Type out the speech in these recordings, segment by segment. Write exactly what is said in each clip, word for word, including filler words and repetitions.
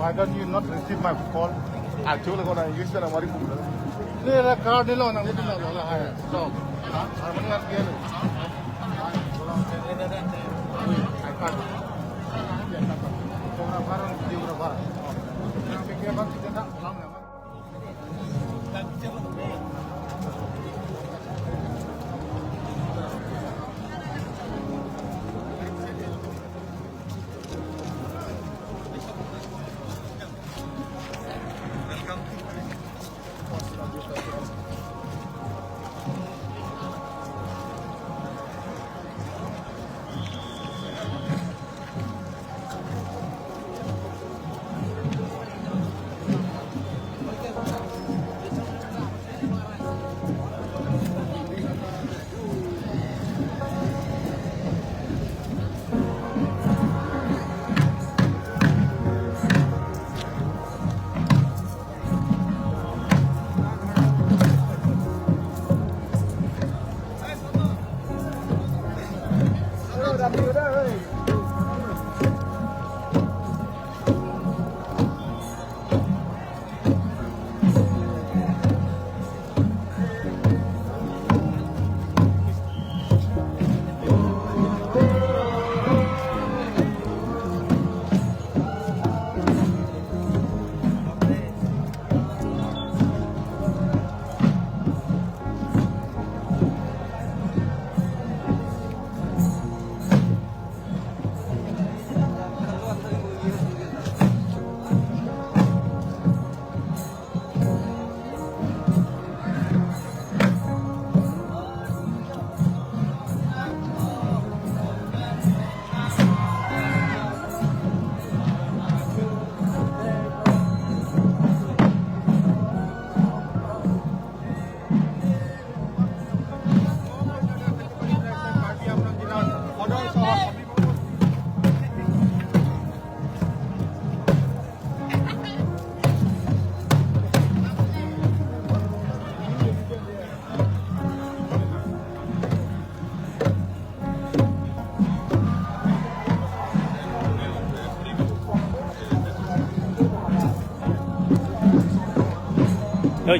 Why don't you not receive my call? Actually, kona English na mari kumna. Ni la card ni lo nang ni lo la hai. So, ha? Harmoni at gel. Ai card. Photographer, videographer. Nang pikir bang kita tak pulang ya. Oi.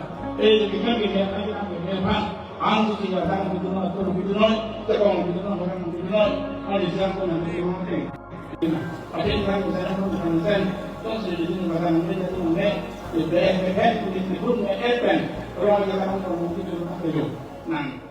Eh, kita kita kita kita apa? Ang tu tidak datang itu nol, tu itu nol, tekong itu nol, orang itu nol. Ada siapa yang itu nol? Ada yang saya pun bukan sen. Terus di sini barang ini jadi mana? Di B F F itu pun B F F. Orang yang datang ke itu apa itu? Nang.